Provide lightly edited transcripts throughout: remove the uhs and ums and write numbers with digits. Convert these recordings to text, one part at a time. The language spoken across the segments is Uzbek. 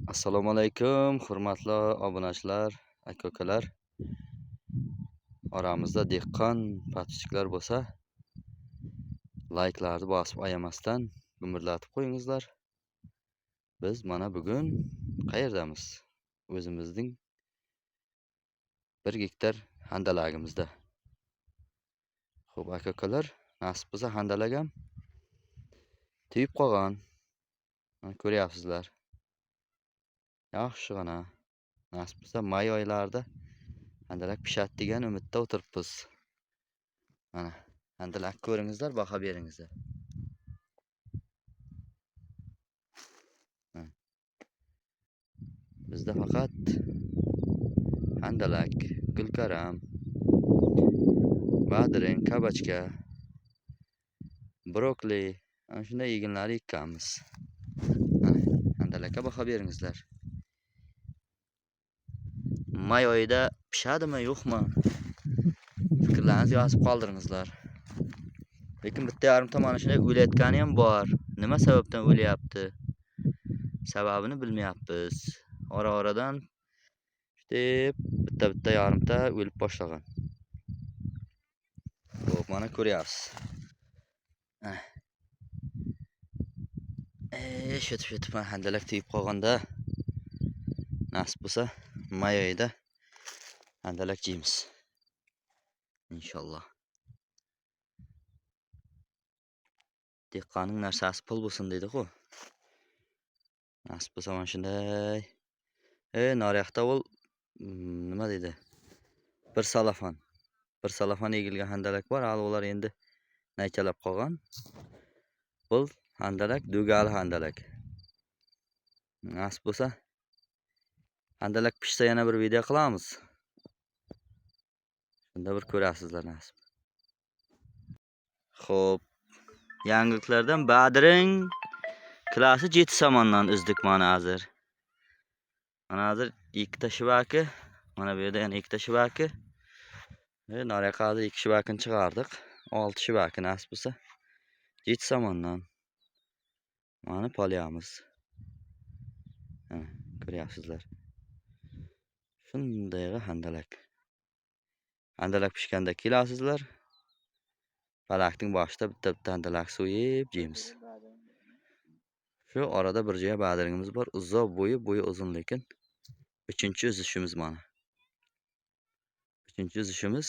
Assalomu alaykum, hurmatli obunachilar, aka-ukalar. Oramizda dehqon подписчик lar bo'lsa, layklarni bosib ayamasdan gumburlatib qo'yingizlar. Biz mana bugun qayerdamiz? O'zimizning 1 gektar handalagimizda. Xo'p, aka-ukalar, nasib bo'lsa handalak ham tegib qolgan. Mana ko'ryapsizlar. Yaxshigina. Nasib bo'lsa may oylarida handalak pishadi degan umidda o'tiribmiz. Mana handalak ko'ringizlar, baho beringizlar. Bizda faqat handalak, gulkaram, badring, kabachka, brokoli, ana shunday eginlarni ekkanmiz. Mana handalakka baho beringizlar. May oyida pishadimi, yo'qmi? Fikrlaringizni yozib qoldiringizlar. Lekin bitta yarimta mana shunday o'layotgani ham bor. Nima sababdan o'lyapti? Sababini bilmayapmiz. Ora-oradan deb bitta-bitta yarimta o'lib boshlagan. Xo'p, mana ko'ryapsiz. Shutib mana handalak tegib qolganda nasib bo'lsa may oyida handalak yeymiz. Inshaalloh. Dehqonning narsasi pul bo'lsin deydi-ku. Nasib bo'lsa mana shunday. Naryoqda ul nima deydi? Bir salafon. Bir salafon egilgan handalak bor, hali ular endi naychalab qolgan. Bu handalak do'gali handalak. Nasib bo'lsa handalak pishsa yana bir video qilamiz. Shunda bir ko'rasizlar nasib. Xo'p, yangiliklardan badring kilasi 7 somondan uzdik mana hozir. Mana hozir ikkita shivaki, mana bu yerda yana ikkita shivaki. Nariyoqqa hozir 2 shivakini chiqardik. 6 shivaki nasib bo'lsa 7 somondan. Mana polyamiz. Ko'ryapsizlar. Shundayga handalak. Handalak pishganda kelasizlar. Falakning boshida bitta-bitta handalak so'yib yeymiz. Shu orada bir joya badringimiz bor. Uzoq bo'yi uzun lekin 3-chi uzishimiz mana. 3-chi uzishimiz.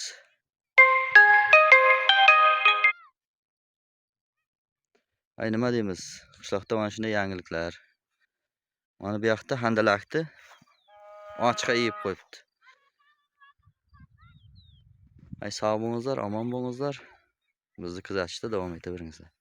Ay nima deymiz? Qishloqda mana shunday yangiliklar. Mana bu yoqda handalakni ochiqqa yeyib qo'yibdi. Ay sog' bo'lingizlar, omon bo'lingizlar. Bizni kuzatishda davom etaveringizlar.